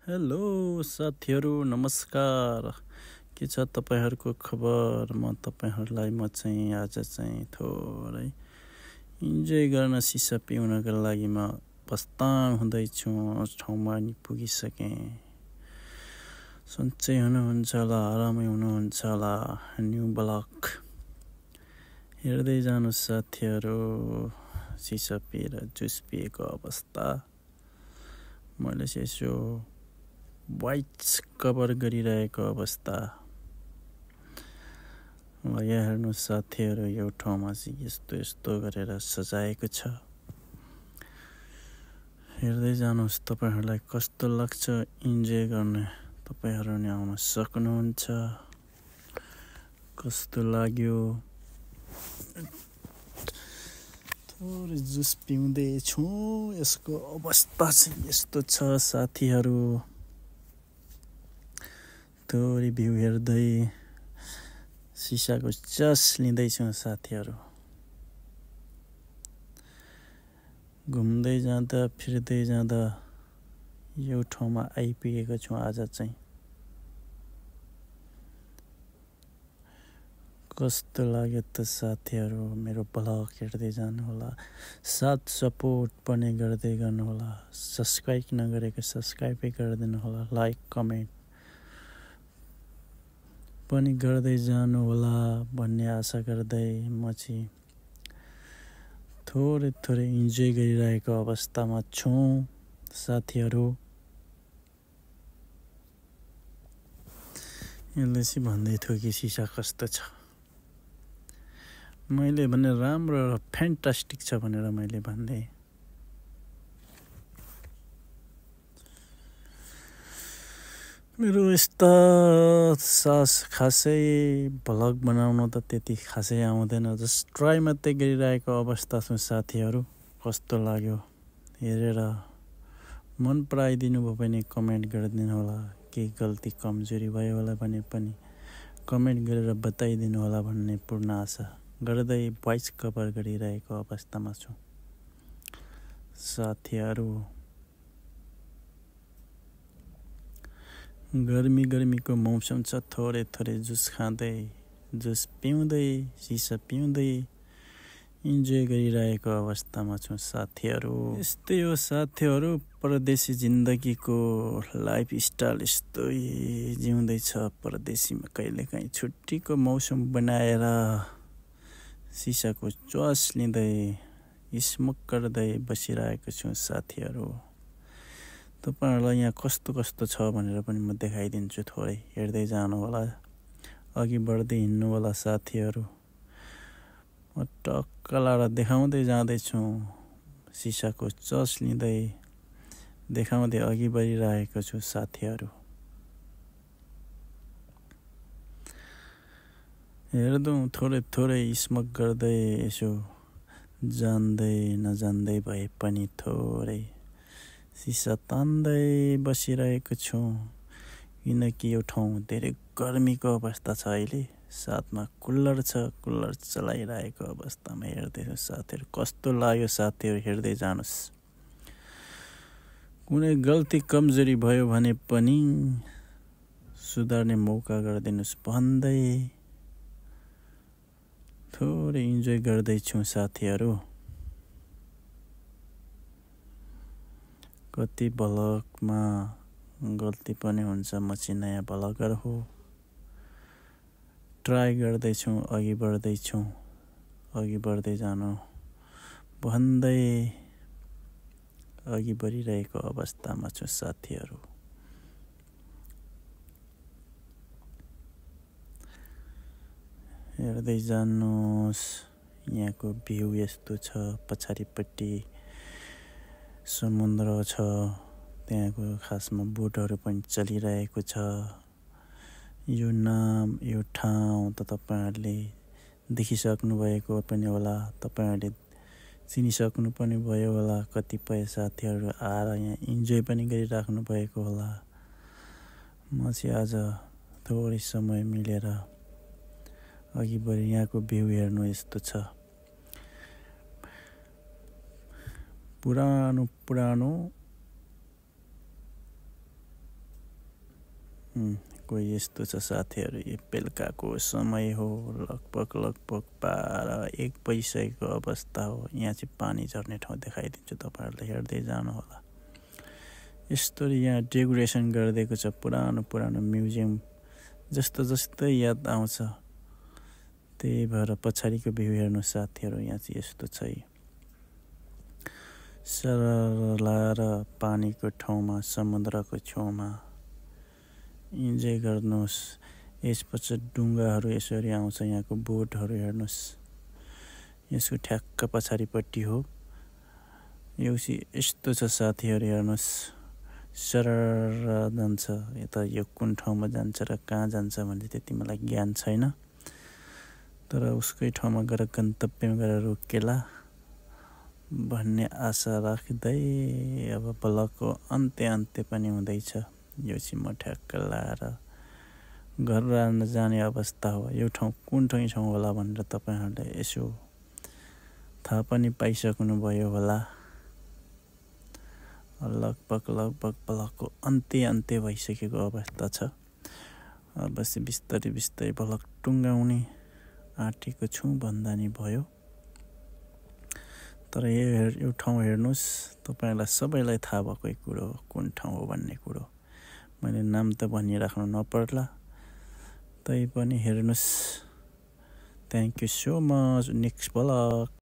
Hello साथीहरू नमस्कार। के छ तपाईहरुको खबर? म तपाईहरुलाई आज चाहिँ थोरै इन्जोय गर्न सिसा पिउनका लागि म प्रस्थान हुँदैछु। ठाउँमा नि पुगिसके। सन्चै हुनुहुन्छ होला, आरामै हुनुहुन्छ होला। न्यू ब्लक हेर्दै जानु साथीहरू। सिसा पिएर जुस पिएको अवस्था। मैले यसो वाइट्स कभर गरिरहेको अवस्था। यहाँ हेर्नु साथीहरू, यो ठाउँमा चाहिँ यस्तो गरेर सजाएको छ। हेर्दै जानुहोस् तपाईहरुलाई कस्तो लाग्छ इन्जोय गर्ने। तपाईहरु नि आउन सक्नुहुन्छ। कस्तो लाग्यो? थोरै जुस पिउँदै छु। यसको अवस्था चाहिँ यस्तो छ साथीहरू। थोरै भ्यू हेर्दै सिसाको चस लिँदैछु साथीहरू। घुम्दै जाँदा फिर्दै जाँदा यो ठाउँमा आइपुगेको छु आज चाहिँ। कस्तो लाग्यो त साथीहरू? मेरो ब्लग हेर्दै जानु होला। साथ सपोर्ट पनि गर्दै गर्नु होला। सब्स्क्राइब नगरेको सब्स्क्राइबै गरिदिनु होला। लाइक कमेन्ट पनि गर्दै जानु होला भन्ने आशा गर्दै म चाहिँ थोरै इन्जोय गरिरहेको अवस्थामा छु साथीहरू। यसले चाहिँ भन्दै थियो कि सिसा कस्तो छ। मैले भने राम्रो र फ्यान्टास्टिक छ भनेर मैले भन्दै। मेरो यस्ता खासै भ्लग बनाउन त त्यति खासै आउँदैन। जस्ट ट्राई मात्रै गरिरहेको अवस्था छु साथीहरू। कस्तो लाग्यो हेरेर मन पराइदिनु भयो भने कमेन्ट गरिदिनु होला। केही गल्ती कमजोरी भयो होला भने पनि कमेन्ट गरेर बताइदिनु होला भन्ने पूर्ण आशा गर्दै भोइस कभर गरिरहेको अवस्थामा छु साथीहरू। गर्मीको मौसम छ। थोरै जुस खाँदै जुस पिउँदै सिसा पिउँदै इन्जोय गरिरहेको अवस्थामा छु साथीहरू। यस्तै हो साथीहरू, परदेशी जिन्दगीको लाइफ स्टाइल यस्तै जिउँदैछ। परदेशीमा कहिलेकाहीँ छुट्टीको मौसम बनाएर सिसाको च्वास लिँदै स्मोक गर्दै बसिरहेको छु साथीहरू। तपाईहरुलाई यहाँ कस्तो छ भनेर पनि म देखाइदिन्छु। थोरै हेर्दै जानु होला। अघि बढ्दै हिँड्नु होला साथीहरू। म टक्क लाएर देखाउँदै जाँदैछु। सिसाको चस लिँदै देखाउँदै अघि बढिरहेको छु साथीहरू। हेर्दौं थोरै स्मोक गर्दै यसो जान्दै नजान्दै भए पनि थोरै सिसा तान्दै बसिरहेको छु। किनकि यो ठाउँ धेरै गर्मीको अवस्था छ अहिले। साथमा कुलर छ। कुलर चलाइरहेको अवस्थामा हेर्दैछु साथीहरू। कस्तो लाग्यो साथीहरू हेर्दै जानुस्। कुनै गल्ती कमजोरी भयो भने पनि सुधार्ने मौका गरिदिनुस् भन्दै थोरै इन्जोय गर्दैछु साथीहरू। कति भ्लगमा गल्ती पनि हुन्छ। म चाहिँ नयाँ भ्लगर हो। ट्राई गर्दैछु, अघि बढ्दै जानु भन्दै अघि बढिरहेको अवस्थामा छु साथीहरू। हेर्दै जानुहोस्। यहाँको भ्यू यस्तो छ। पछाडिपट्टि समुद्र छ। त्यहाँको खासमा बोटहरू पनि चलिरहेको छ। यो नाम, यो ठाउँ त तपाईहरुले देखिसक्नु भएको पनि होला। तपाईहरुले चिनिसक्नु पनि भयो होला। कतिपय साथीहरू आएर यहाँ इन्जोय पनि गरिराख्नु भएको होला। म चाहिँ आज थोरै समय मिलेर अघि बढी यहाँको भ्यू हेर्नु यस्तो छ। पुरानो कोही यस्तो छ साथीहरू, यो बेलुकाको समय हो, लगभग 12-1 बजिसकेको अवस्था हो। यहाँ चाहिँ पानी झर्ने ठाउँ देखाइदिन्छु, तपाईँहरूलाई हेर्दै जानुहोला। यस्तो यहाँ डेकोरेसन गरिदिएको छ, पुरानो म्युजियम जस्तो जस्तै याद आउँछ। त्यही भएर पछाडिको भ्यू हेर्नु साथीहरू, यहाँ चाहिँ यस्तो छ। सरला र पानीको ठाउँमा, समुद्रको छेउमा इन्जोय गर्नुहोस्। यसपछि डुङ्गाहरू यसरी आउँछ, यहाँको बोटहरू हेर्नुहोस्। यसको ठ्याक्क पछाडिपट्टि हो। यो चाहिँ यस्तो छ साथीहरू, हेर्नुहोस्। सरर जान्छ, यता यो कुन ठाउँमा जान्छ र कहाँ जान्छ भन्ने त्यति मलाई ज्ञान छैन, तर उसकै ठाउँमा गएर गन्तव्यमा गएर रोकेला भन्ने आशा राख्दै अब ब्लगको अन्त्य पनि हुँदैछ। यो चाहिँ म ठ्याक्क लाएर घर जाने अवस्था हो। यो ठाउँ कुन ठाउँ होला भनेर तपाईँहरूले यसो थाहा पनि पाइसक्नु भयो होला। लगभग ब्लगको अन्त्य भइसकेको अवस्था छ। अब बिस्तारै ब्लग टुङ्गाउने आँटेको छु भन्दा नि भयो। तर यो ठाउँ हेर्नुहोस्, तपाईँलाई सबैलाई थाहा भएकै कुरो हो कुन ठाउँ हो भन्ने कुरो। मैले नाम त भनिराख्नु नपर्ला, तैपनि हेर्नुहोस्। Thank you so much. Next blog.